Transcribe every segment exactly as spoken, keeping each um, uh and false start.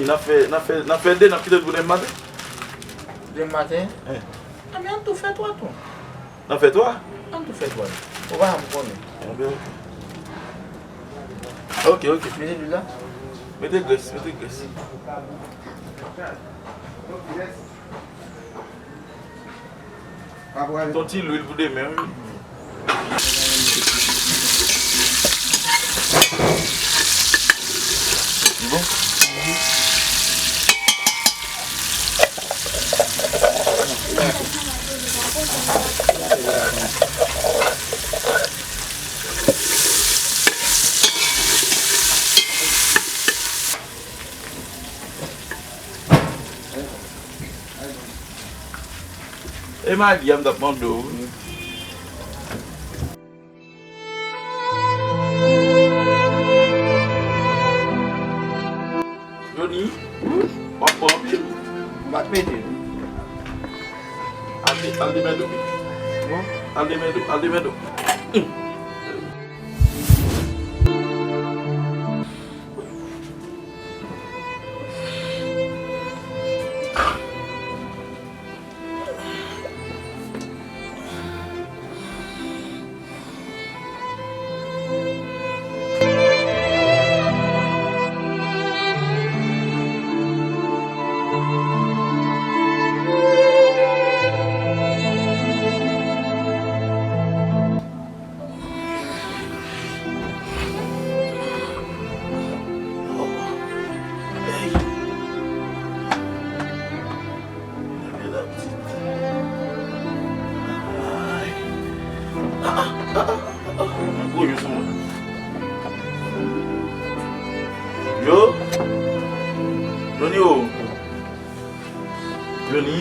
N ap fè, n ap fè, n ap fè de, n ap kite l pou demen maten. Demen maten? Wi. Anben, ann tou fè twa tou. N ap fè twa? Ann tou fè twa. Ou pa janm konnen. Anben, oke. Oke, oke. Mete lwil la. Mete grès, mete grès. Yon ti lwil pou demen, wi. Bon. E magi a m t ap mande w, wi. Joni, w ap pran anpil. M pa t mete. Al de, al demède w. Bon. Al demède w, al demède w. Gwo je sou mwen. Yo. Joni o. Joni,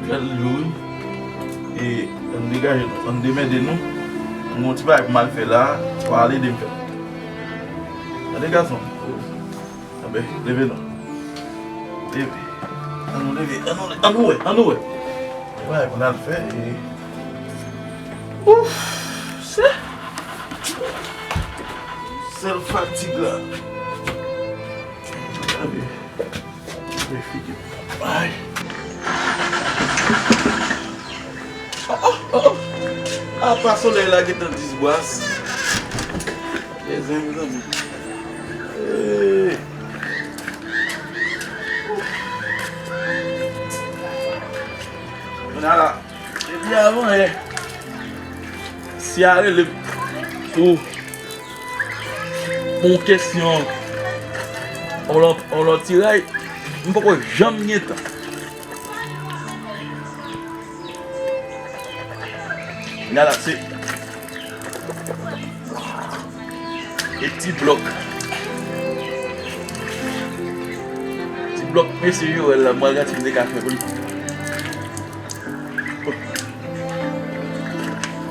gad l yo wi. E, ann degaje nou, ann demède nou. M gen yon ti bagay pou m al fè la, w a al ede m fè l. Tande gason. Anben, leve non. Leve. Ann nou leve, ann nou, ann nou wè, ann nou wè. Gen bagay pou n al fè, e. Ouf, se. Sèl fatig la. Anben. Ay. Oh, oh, oh, oh. Apa solèy la gentan disbwas. Mezanmi, mezanmi. Hey. Kounye a la, depi avan yè, si a rele pou Pou yon kesyon, yon lòt, yon lòt tiray, m poko janm gen tan. Gade la, se e ti blòk. Ti blòk mesye Joel la, m pral gade si m te ka fè pou li.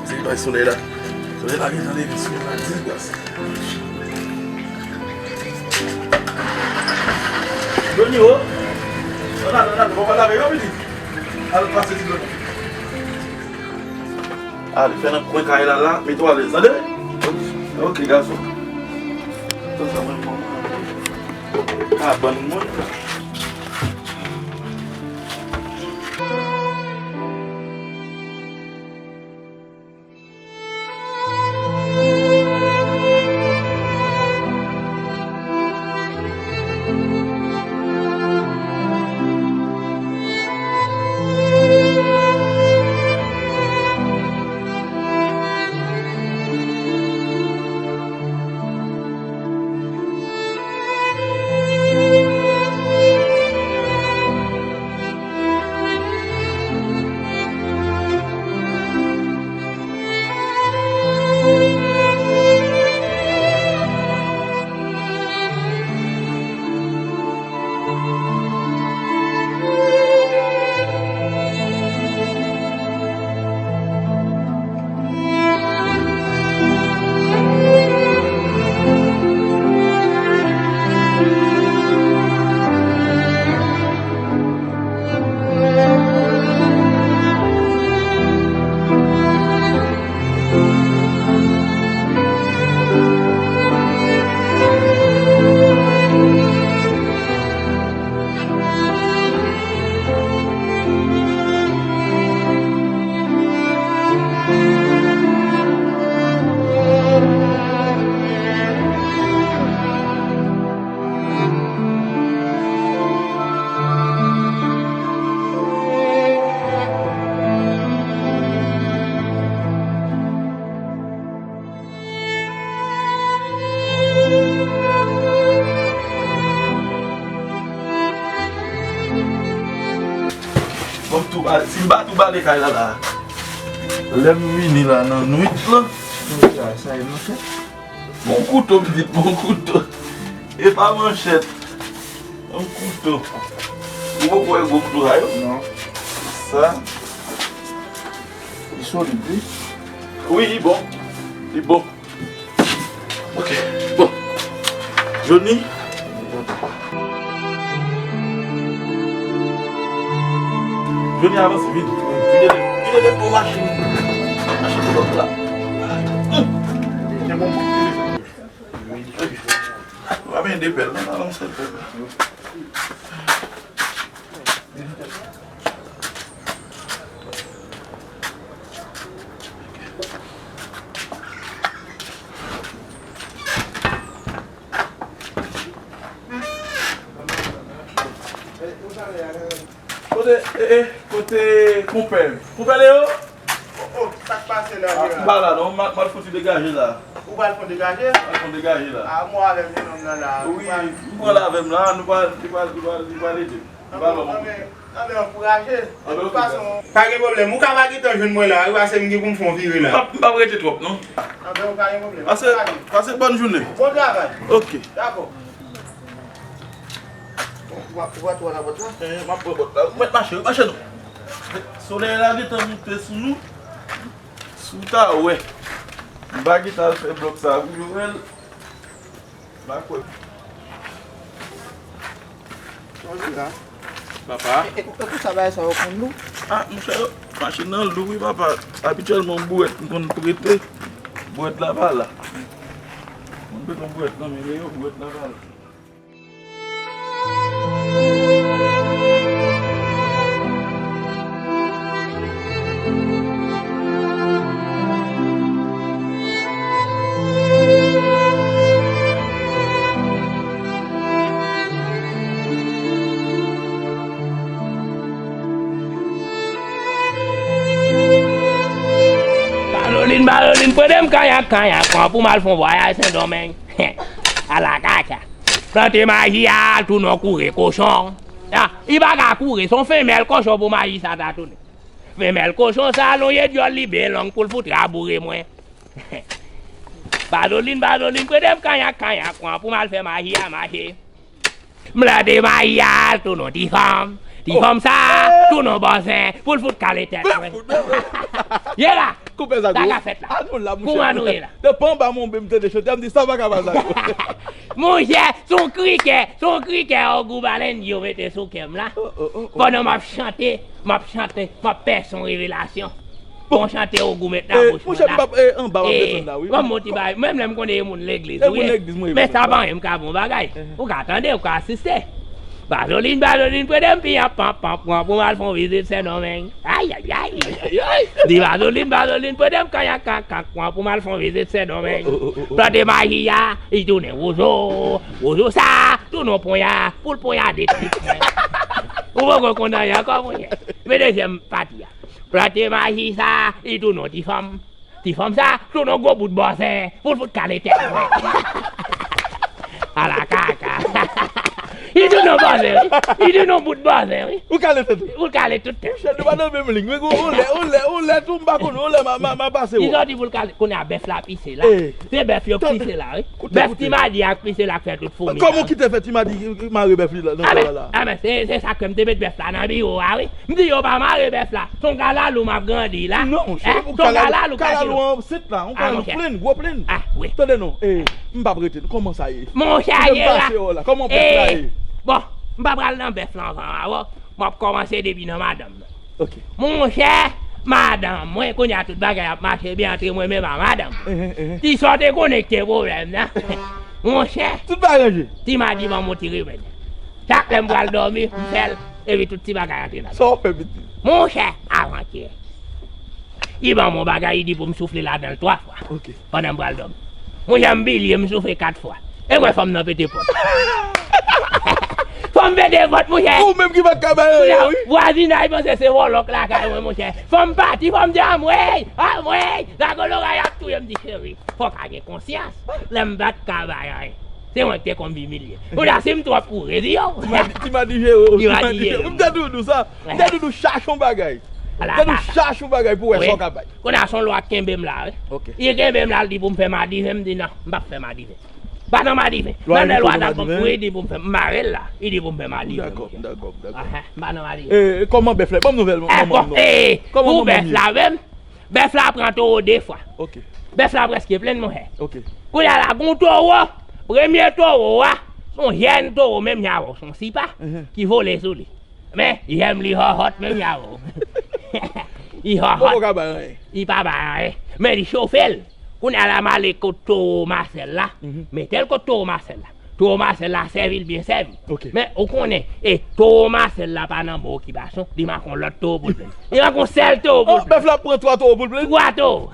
Se li bay solèy la. Solèy la gentan leve sou mwen la, disgras. Doni o. Ann al, ann al, bon, pa lave yo, pitit. Al pase ti doni. Ale, fè nan kwen kay la, la, mete w alèz, tande? Ok, gason. Tan sa mwen pran. Kabann mwen. Pa- Si m pa tou bale kay la la. Lè m vini la nan nwit lan. Sa, sa e manchèt. Bon kouto, m di bon kouto. E pa manchèt. Yon kouto. Ou poko wè gwo kouto sa yo? Non. Sa. Li solid, wi. Wi, li bon. Li bon. Ok, bon. Johnny. Johnny, avanse vit. Vide, vide de pou machin. Machin pou lòt la. Hmm. Se bon. Ok. Pa benyen de pèl, non, non, non, sèl pèl. Kote, e, e, kote konpè? Konpè Leo? Oh, oh, sa k pase la, Gérard? M pa la non, m al fouti degaje la. Ou pral fè degaje? M al fè degaje la. Ah, mò avè m, jenòm nan la. Wi, m pran l avè m la, nou pral, li pral, li pral, li pral ede m. Li pral ban m. Anben, anben, ankouraje. Anben, ok. De tout fason, pa gen pwoblèm. Ou ka pa gentan jwenn mwen la, wi, paske m gen pou m fè yon vire la. M p ap, m p ap rete twòp, non. Anben, ou pa gen pwoblèm. Pase, pase bòn jounen. Bon travay. Ok. Dakò. Ou pa, ou pa twò la bòt la? Eh, m ap pran bòt la. Ou mèt mache, wi, mache non. Solèy la gentan moute sou nou. Si w ta wè. M pa gentan al fè blòk sa pou Joel. M pa kwè. Sa w di la? Papa. E, e, e pou sa bagay sa yo konn lou? Ah, monchè, machin nan lou wi, papa. Abityèlman, bwèt, m konn prete bwèt la pa la. M konn prete yon bwèt nan men yo, bwèt la pa la. Balolin, Balolin, prete m kanyak, kanyak, pran pou m al fè yon vwayaj Sendomeng. Ala kaka. Plante maji a, al tounen yon koure kochon. Ah, li pa ka koure, se yon femèl kochon pou maji sa ta tounen. Femèl kochon sa lonje dyòl li byen long pou l fout raboure mwen. Balolin, Balolin, prete m kanyak, kanyak, pran pou m al fè maji a mache. M plante maji a, al tounen yon ti fanm. Ti fanm sa, tounen yon bòzen, pou l fout kale tèt mwen. Ye la, sa ka fèt la. Pou m antre la. Depi anba monbe m tande chante a, m di sa pa ka pa Zago. Monchè, se yon krikè, se yon krikè ogou balèn yo mete sou kè m la. Pandan m ap chante, m ap chante, m ap pèse yon revelasyon. Bon chante ogou met nan bouch mwen la. Monchè, m p ap, eh, anba w ap desann la, wi. Ban m yon ti bagay. Mwen menm lè m konnen e moun legliz ou ye. Men sa pa anyen, m ka ba w yon bagay. Ou ka tande, ou ka asiste. Bazolin, Bazolin, prete m piyan panpan pwan pou m al fè yon vizit Sendomeng. Ayayay. Di Bazolin, Bazolin, prete m kanyak kankan pwan pou m al fè yon vizit Sendomeng. Plante maji a, li tounen wozo. Wozo sa, tounen yon ponya, pou l ponyade tèt mwen. Ou poko konn anyen ankò, monchè. Men dezyèm pati a. Plante maji sa, li tounen yon ti fanm. Ti fanm sa, tounen yon gwo bout bòzen, pou l fout kale tèt mwen. Ala kaka. Li tounen yon bòzen, wi. Li tounen yon bout bòzen, wi. Ou kale tèt ou? Pou l kale tout tèt. Monchè, nou pa nan menm liy. Mwen, on lè, on lè, on lè, tou m pa konnen, on lè, m a, m a, m a pase ou. Li sòti pou l kale. Kounye a, bèf la pise la. Se bèf yo k pise la, wi. Bèf Ti Madi a k pise la k fè tout foumi sa. Kòman w kite fè Ti Madi mare bèf li la nan kay la? Anben, se, se sa k fè m te met bèf la nan biwo a, wi. M di yo pa mare bèf la. Se yon kalalou m ap grandi la. Non, monchè, se yon kalalou, kalalou ansent la, yon kalalou plen, gwo plen. Ah, wi. Tande non, eh, m p ap rete, kòman sa ye? Monchè, ye la. Kòman bèf la ye? Bon, m pa pral nan bèf la anvan avè w. M ap kòmanse depi nan madanm nan. Ok. Monchè, madanm mwen, kounye a tout bagay ap mache byen antre mwen menm a madanm mwen. Ti sa w te konnen ki te pwoblèm nan. Monchè. Tout bagay ranje. Ti Madi ban m yon ti remèd. Chak lè m pral dòmi, m fè l, epi tout ti bagay antre nan. Sa w fè, pitit? Monchè, avantyè. Li ban m yon bagay, li di pou m soufle ladan l twa fwa. Ok. Pandan m pral dòmi. Monchè, m bliye, m soufle kat fwa. E mwen fanm nan pete pòt. Fanm pete pòt, monchè. Ou menm ki pa t ka bay anyen, wi. Vwazinay panse se vòlò k lakay mwen, monchè. Fanm pati, fanm di, "Anmwey, anmwey, Zago Loray ap touye m," di, "Cheri, fò w ka gen konsyans." Lè m pa t ka bay anyen. Se mwen ki te konn imilye. Kounye a, si m twò boure, di yo. Ti Madi, Ti Madi jere w, Ti Madi jere w. M te di w sa. M te di w chache yon bagay. M te di w chache yon bagay pou wè sa w ka bay. Kounye a, se yon lwa k kenbe m la, wi. Li kenbe m la, li di pou m fè madiven, m di non, m p ap fè madiven. M pa nan madiven. Nan lè lwa a t ap ban m kou, li di pou m fè, m mare l la, li di pou m fè madiven. Dakò, dakò, dakò. M pa nan madiven. E, kòman bèf la? Ban m nouvèl manman m non. Kòman manman m ye? Bèf la menm, bèf la pran towo de fwa. Bèf la prèske plenn, monchè. Kounye a la, gen yon towo, premye towo a, se yon jèn towo, menm jan avè w, se yon sipa, ki vole sou li. Men, jèm li hòhòt, menm jan avè w. Li hòhòt. Li pa bay anyen. Men li chofe l. Kounye a la, m ale kot towo Masèl la. Mete l kot towo Masèl la. Towo Masèl la sèvi l byen sèvi. Men, ou konnen, e towo Masèl la pa nan bon okipasyon, li manke yon lòt towo pou l plenn. Li manke yon sèl towo pou l plenn. Bèf la pran twa towo pou l plenn? Twa towo.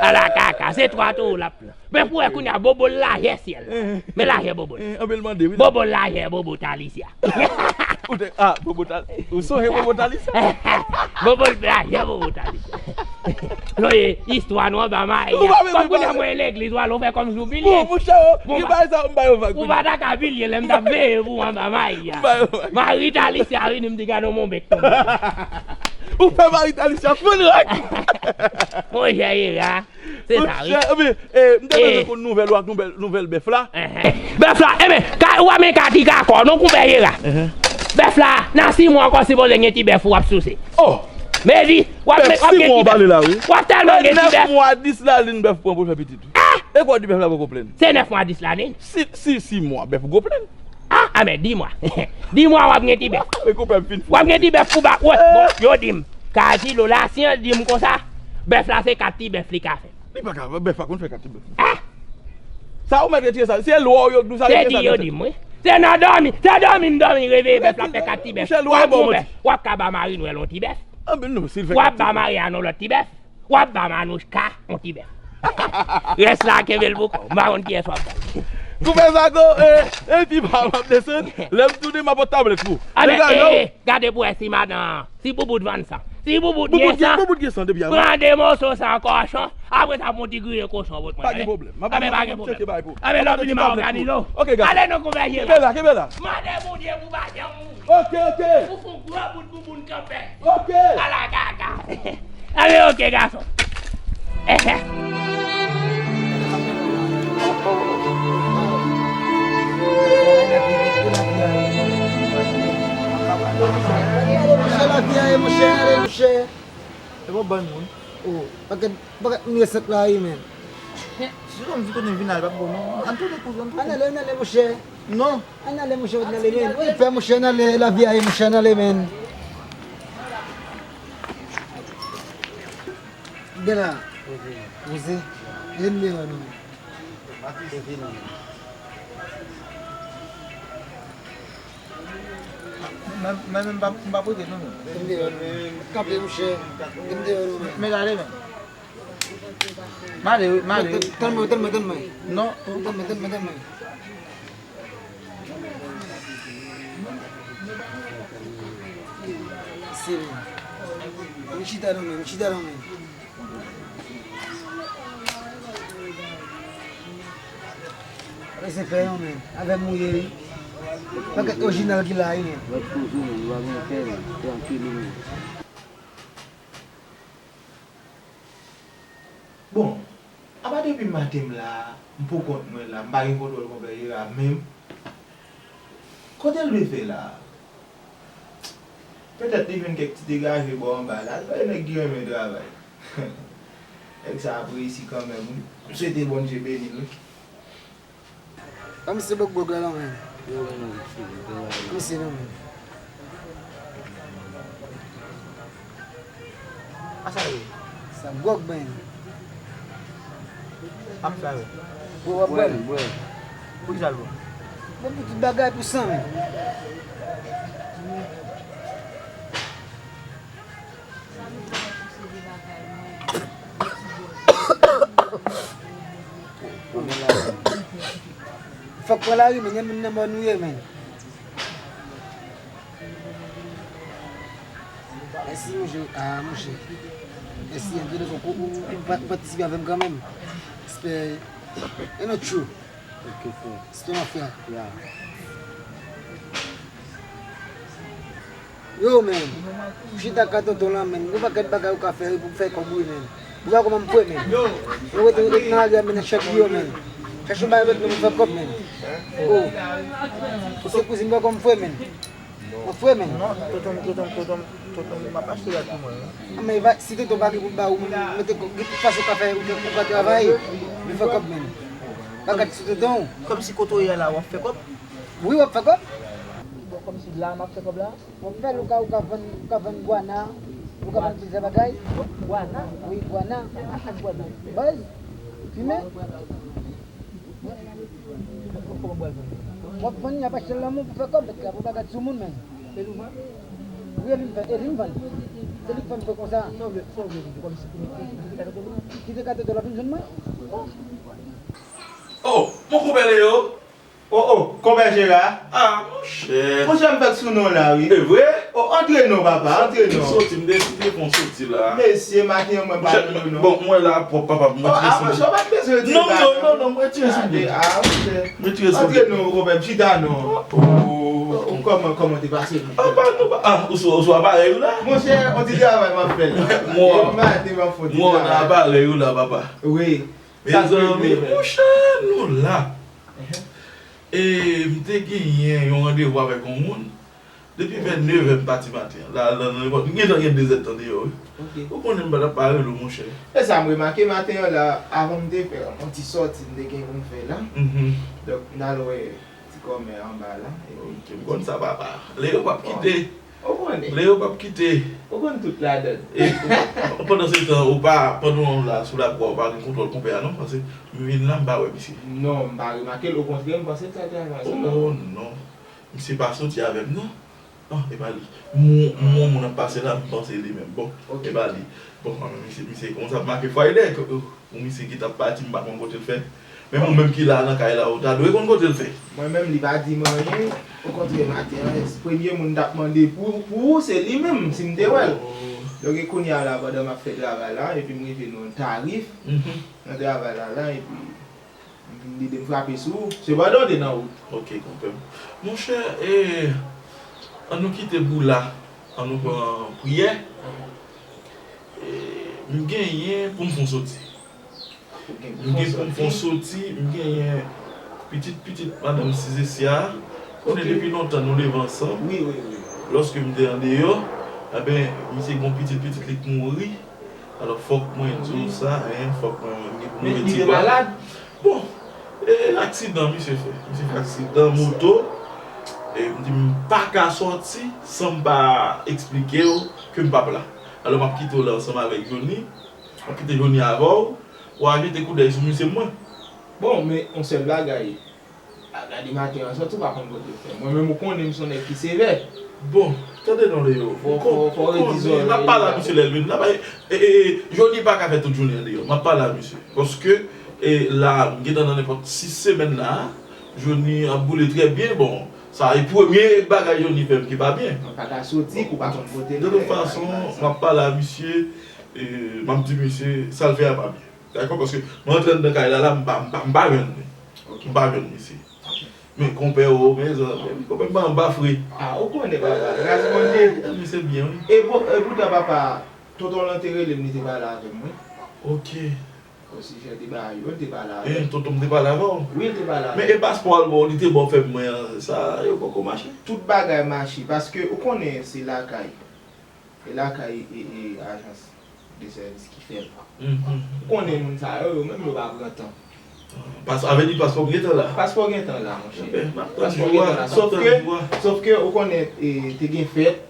Ala kaka, se twa towo l ap pran. Men pou wè kounye a, bobo l lajè syèl la. Men lajè bobo l. Anpil mande, wi. Bobo l lajè bobo Talisya. Ou te, ah, bobo Tal-, ou sonje bobo Talisya? Bobo l lajè bobo Talisya. Non, e, istwa nou anba mayi a. Kòm kounye a mwen legliz, w al ou fè kòm si w pilye. Bon, monchè, ki bagay sa, m ba yo vag. Ou pa ta ka pilye lè m t ap veye pou w anba mayi a. M ba yo vag. Mari Talisya vini, m di gade yon monbèk tonbe. Ou fè mari Talisya fann rag. Monchè, era. Se sa, wi. Monchè, ebyen, e, m te bezwen konn nouvèl ou ak nouvèl, nouvèl bèf la. Bèf la, ebyen, ka, w ap men ka ti kakò, non, konpè Jera. Bèf la, nan sis mwa ankò, sipoze gen ti bèf ou ap souse. Oh! Men di, w ap men, w ap gen ti bèf. W ap tèlman gen ti bèf. Nèf mwa, dis lalin bèf pran pou l fè pitit. E kwa di bèf la poko plenn? Se nèf mwa, dis lalin? Si, si, sis mwa, bèf poko plenn. Ah, ah, men, di mwa. Di mwa w ap gen ti bèf. W ap gen ti bèf pou ba, wè, bon, yo di m, Kazilo la, syans di m konsa, bèf la se kat ti bèf li ka fè. Li pa ka, bèf pa konn fè kat ti bèf. Ah! Sa ou mèt retire sa. Se lwa w yo k di w sa. Se di yo di m, wi. Se nan dòmi, se dòmi m dòmi reveye bèf la fè kat ti bèf. Monchè, lwa w ba w manti. W ap ka ba mari nou yon ti bèf. W ap ba mari a nou lòt ti bèf. W ap ba Manouchka yon ti bèf. Rès la, kenbe l pou kò w. M pa konn kiyès w ap bay. Konpè Zago, e, e, epi pa, m ap desann. Lè m tounen, m ap pot tablèt pou ou. Degaje w. Gade pou wè si madan, si Boubout vann san. Si Boubout gen san, pran de moso san kòchon. Apre sa, fè yon ti griyen kochon pou mwen. Pa gen pwoblèm. M ap, m ap tcheke bagay pou ou. Anben, lòt li ma òganize w. Ok, gason. Ale non, konpè Jera. Kenbe la, kenbe la. Mande Bondye pou pa janm mouri. Ok, ok. Ou fè yon gwo bout bouboun kanpè. Ok. Ala kaka. Anben, ok, gason. Monchè, lavi a ye, monchè, ale, monchè. E bon, bann moun. Oh, pakèt, pakèt moun resèt la, wi, men. Si w konn vi kote m vin la, li p ap bon, non. Ann tounen, kouzen, ann tounen. Ann ale, ann ale, monchè. Non. Ann ale, monchè, ann ale, men. Wi, pè, monchè, ann ale, lavi a ye, monchè, ann ale, men. Gade la. Poze. Poze. Vin deyò, non. Mwen, mwen menm, m pa, m pa poze non, men. Vin deyò, non. Kanpe, monchè. Vin deyò, non, men. Men gade, men. M ale, wi, m ale, wi. Tann mwen, tann mwen, tann mwen. Non. Tann mwen, tann mwen, tann mwen. Se li. M chita non men, m chita non men. Rese fè yon men. Avè m ou ye wi. Pakèt orijinal ki la wi men. Lòt koze men, nou pa gen kè men, trankil men. Bon, apa depi maten m la, m pou kont mwen la, m pa gen kontwòl konpè Jera menm. Kote l dwe fè la? Petèt li jwenn kèk ti degaje bò anba la, l wè nèg ki renmen travay. Nèg sa ap reyisi kanmenm wi. M swete Bondye beni l wi. Ban misye bòk gwòg la non men. Ban misye non men. Asa yo. Sa gwòg men. Ap fè avè. Bwè, w ap bwè l. Bwè. Pou kisa l bon? Bon, pou tout bagay, pou san men. Fòk pran lari, men, gen moun nan mò nou ye, men. Mèsi, monchè. Ah, monchè. Mèsi, anpil fòk ou, ou, ou pa-, ou patisipe avè m kanmenm. Respè. E non, tchou. Ok, frè. Sitou nan frè. Ya. Yo, men. Chita ka tonton lan, men. Gon pakèt bagay ou ka fè pou fè kòb, wi, men. Ou pa kòman m fwe, men. Yo, rete, rete nan lari a, men, nan chèk yo, men. Chache yon bagay lòt, men, pou fè kòb, men. Oh. Ou se kouzin, ou pa kòman m fwe, men. Ou fwe, men. Non, tonton, tonton, tonton, tonton, m ap achte rad pou mwen, wi. Ah, men va, si tonton pa gen pou ba ou, men, mete kòb, gen tout fason ou ka fè, ou ka, ou ka travay, pou fè kòb, men. Pa gad sou tonton. Kòmsi kote w ye a la, w ap fè kòb? Wi, w ap fè kòb. Bon, kòmsi la, m ap fè kòb la. W ap fè l, ou ka, ou ka vann, ou ka vann gwana, ou ka vann plizyè bagay. Gwana? Wi, gwana. Ak gwana. Baz, fimen. Kòman w pral vann? W ap vann, y ap achte l nan men w pou fè kòb, mèt la, pou bagay sou moun, men. E li w vann? Wi, e li m vann, e li m vann. Se li k fè m fè konsa. Sa w vle, sa w vle di, kòmsi pou nou kite kato tonton la vin jwenn mwen? Oh, mon konpè Leo! Oh, oh, konpè Jera. Ah, monchè. Monchè, m fèk sou non la, wi. E vre? Oh, antre non, papa, antre non. Soti, m deside fè yon soti la. Mesye, maten an, mwen pa nan non, non. Bon, mwen la, pwòp, papa, m retire sou. Oh, ah, monchè, w pa t bezwen retire non, non, non, non, m retire sou. Ah, monchè. M retire sou. Antre non, konpè, m chita non. Oh, oh, kòman, kòman te pase? Ah, pa, non, pa, ah, ou sou, ou sou aparèy ou la? Monchè, on ti travay m ap fè la. Mwen, mwen nan aparèy ou la, papa. Wi. Mezanmi, monchè, nou la. E m te genyen yon randevou avèk yon moun. Depi vennevè m pati maten an. La, la, la, m gentan gen de zèdtan deyò, wi. Ou konnen m pa t ap pa rele w, monchè. E sa m remake maten an la, avan m te fè yon ti sòti m te gen pou m fè la. Donk, m t al wè ti kòmè anba la. Epi, ok, m konn sa, papa. Leo p ap kite. Ou konnen. Leo p ap kite. Ou konn tout ladann. E, pandan se tan, ou pa, pandan w la sou lakwa, ou pa gen kontwòl konpè a, non? Paske m vin la, m pa wè misye. Non, m pa remake l. Okontrè, m panse l t al travay. Oh, non. Misye pa soti avè m, non. Ah, e pa li. M, m wè yon moun ap pase la, m panse li menm. Bon, e pa li. Bon, anben, misye, misye konsa ap make fwaye dèyè. Pou misye ki t ap pati, m pa konn kote l fè. Menm ou menm ki la nan kay la, ou ta dwe konn kote l fè. Mwen menm, li pa di m anyen. Okontrè, maten an, premye moun m t ap mande pou, pou ou, se li menm, si m te wè l. Donk, e kounye a la, pandan m ap fè travay la, epi m rive nan yon tarif, nan travay la, la, epi m vin lide m frape sou ou. Sepandan, w te nan wout. Ok, konpè m. Monchè, e, ann nou kite boul la, ann nou pran priyè. E, m genyen pou m fè yon soti. M gen pou m fè yon soti, m genyen pitit, pitit madanm Sizesya. Konnen depi lontan nou leve ansanm. Wi, wi, wi. Lòske m te andeyò, enben, misye gen yon pitit, pitit li k mouri. Alò, fòk mwen di w sa, en, fòk mwen, mwen gen pou m gen ti pa. Bon, e, aksidan misye fè. Misye fè aksidan moto. E m di m pa ka sòti san m pa eksplike w ke m p ap la. Alò, m ap kite w la ansanm avèk Johnny. M ap kite Johnny avè w. W a jete koudèy sou misye mwen. Bon, men yon sèl bagay. A gade maten an sòti, ou pa konn kote l fè. Mwen menm, ou konnen m se yon nèg ki sevè. Bon, tande non, Leo. Fò, fò, fò redi zòrèy. M ap pale a misye lè l vin la. E, e, e, Johnny pa ka fè tout jounen an deyò. M ap pale a misye. Paske, e, la, m gentan nan nenpòt sis semèn la. Johnny ap boule trè byen. Bon, sa e premye bagay Johnny fè m ki pa byen. Mwen pa ka soti pou pa konn kote l fè. De tout fason, m ap pale a misye. E, m ap di misye, sa l fè a pa byen. Dakò, paske mwen antre anndan kay la, la, m pa, m pa, m pa jwenn li. M pa jwenn misye. Men konpè o, mezanmi, konpè m pa anba fre. Ah, ou konnen, papa, ras Bondye. Ah, misye byen, wi. E pou, e poutan, papa, tonton lan te rele m, li te pale avè m, wi. Ok. Osijè de bagay yo, li te pale avè m. E, tonton m te pale avè w? Wi, li te pale avè m. Men e paspò al ba w, li te ba w fè mwen an, sa yo poko mache? Tout bagay mache, paske ou konnen se lakay. E lakay e, e ajans de sèvis ki fè l. Ou konnen moun sa yo, yo menm yo pa pran tan. Pas, avè di paspò gentan la? Paspò gentan la, monchè. Paspò gentan la. Sòf ke, sòf ke ou konnen, e, te gen fèt.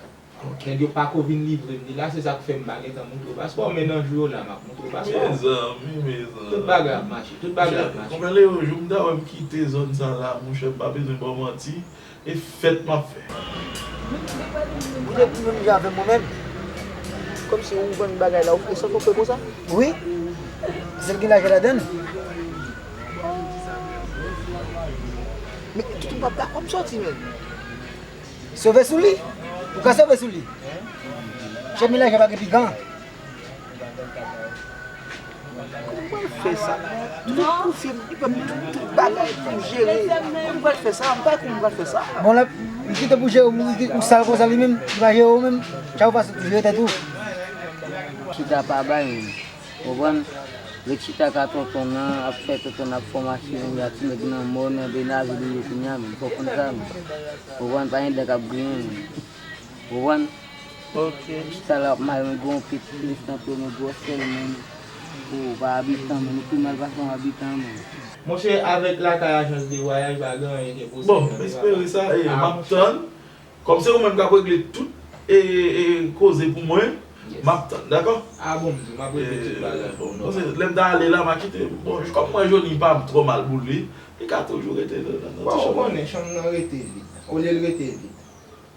Nèg yo pako vin livre m li la, se sa k fè m pa gentan montre w paspò, men nan jou yo la, m ap montre w paspò. Mezanmi, mezanmi. Tout bagay ap mache, tout bagay ap mache. Konpè Leo, jou m ta wè m kite zòn sa la, monchè, m pa bezwen ba w manti. E fèt m ap fè. Ou te di menm jan avè mwen menm. Kòmsi ou vann bagay la, ou fè sa, ou fè konsa? Wi. Sèl gen lajan ladann. Men tout m p ap dakò m sòti menm. Sove sou li. Ou ka sove sou li. Chèf men lajan pa gen pikan. Mwen fè sa. Tout pou fi m, li ban m tout, tout bagay pou m jere. Mwen pral fè sa, m pa konn mwen pral fè sa. Bon, lè li kite pou jere ou, ou sal konsa li menm, li pa jere ou menm. Tcha ou pase tou jere tèt ou. Chita pa bay menm. Konprann? Ret chita ka tonton nan, ap fè tonton nan ap fòmache menm, ya ti nèg nan mò, nan benaz li ye kounye a menm. Fò konn sa menm. Konprann? Pa gen dan k ap griyen menm. Konprann? Ok. Chita la ap mare menm, gon pit plis nan tou menm, gwosè l menm. Ou pa abitan menm, ou pi mal pase yon abitan menm. Monchè, avèk lakay ajans de vwayaj, pa gen anyen ki enposib. Bon, m espere sa, e, m ap tann. Kòm se ou menm k ap regle tout, e, e, koze pou mwen, m ap tann, dakò? A bon, m di, m ap regle tout bagay. Bon, paske lè m ta ale la, m a kite, bon, kòm mwen jwenn li pa twò mal pou li, li ka toujou rete nan, nan, nan ti chanm. Bon, ou konnen, chanm nan rete vid. Olye l rete vid.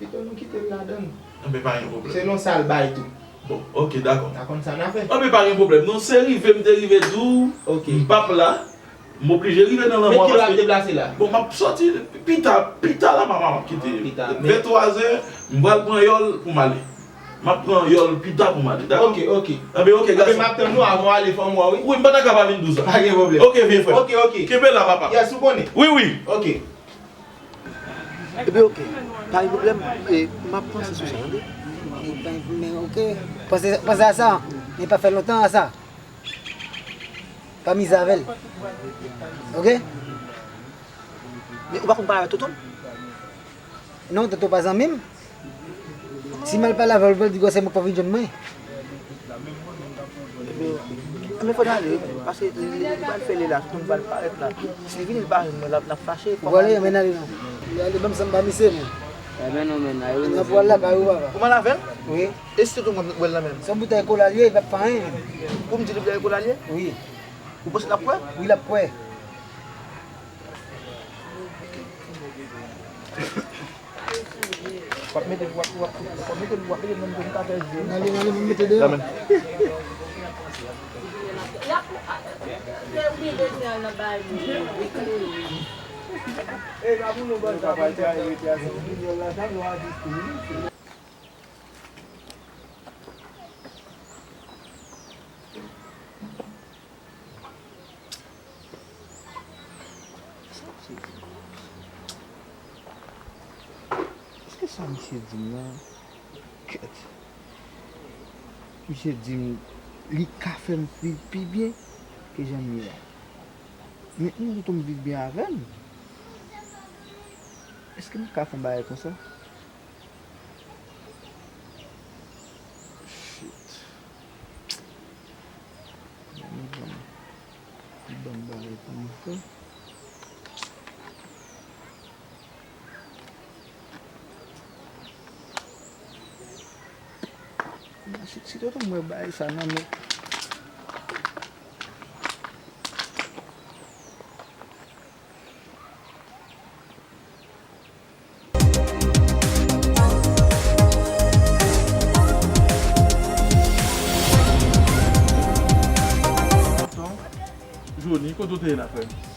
Pito nou kite l ladan l. Anben, pa gen pwoblèm. Selon sa l bay tou. Bon, ok, dakò. N a konn sa n a fè. Anben, pa gen pwoblèm. Non, se rive m te rive di w, ok, m p ap la. M oblije rive nan lanmò a paske. Men kilè w ap deplase la? Bon, m ap sòti pita, pita la, m ap, m ap kite. Pita, men ventwa zè, m pral pran yòl pou m ale. M ap pran yòl pita pou m ale, dakò? Ok, ok. Anben, ok, gason. Anben, m ap tann ou, avan w ale, fò m wè w, wi. Wi, m pa ta ka pa vin di w sa. Pa gen pwoblèm. Ok, vye frè. Ok, ok. Kenbe la, papa. Yes, ou konnen. Wi, wi. Ok. Ebyen, ok. Pa gen pwoblèm. E, m ap panse sou sa, tande. E, pa gen pwoblèm, ok. Panse, panse a sa. Men pa fè lontan a sa. Pa mize avè l. Ok? Men ou pa konn pale avèk tonton m? Non, tonton pa zanmi m. Si m al pale avè l, pou l di gwosè m pa vin jwenn mwen. Ebyen, ebyen, fò n ale, paske li, li pral fè lè la, tonton m pral parèt la. Si li vini, li pa jwenn mwen, l ap, l ap fache. Ou prale, men n ale non. Li ale, ban m sa m ba misye, men. Ebyen, non, men n ale. N ap pral lakay ou, papa. Ou mal avè l? Wi. E si tonton m wè l nan men l? Se yon boutèy kola l ye, li p ap fè anyen, men. Pou m di li boutèy kola l ye? Wi. Ou panse l ap kwè? Wi, l ap kwè. W ap mete, w ap, w ap, w ap mete, w ap mete nan mitan katòz je. N ale, n ale, m mete deyò. Amen. Sa misye di m? Èske sa misye di m nan? Kèt. Misye di m li ka fè m viv pi byen ke jan m ye a. Men mwen tou m viv byen avè l. Èske m ka fè yon bagay konsa? Shit. Ban m, ban m, ban m bagay pou m fè. Si, si tonton m wè bagay sa nan men. Joni, kote w te ye la, frè m?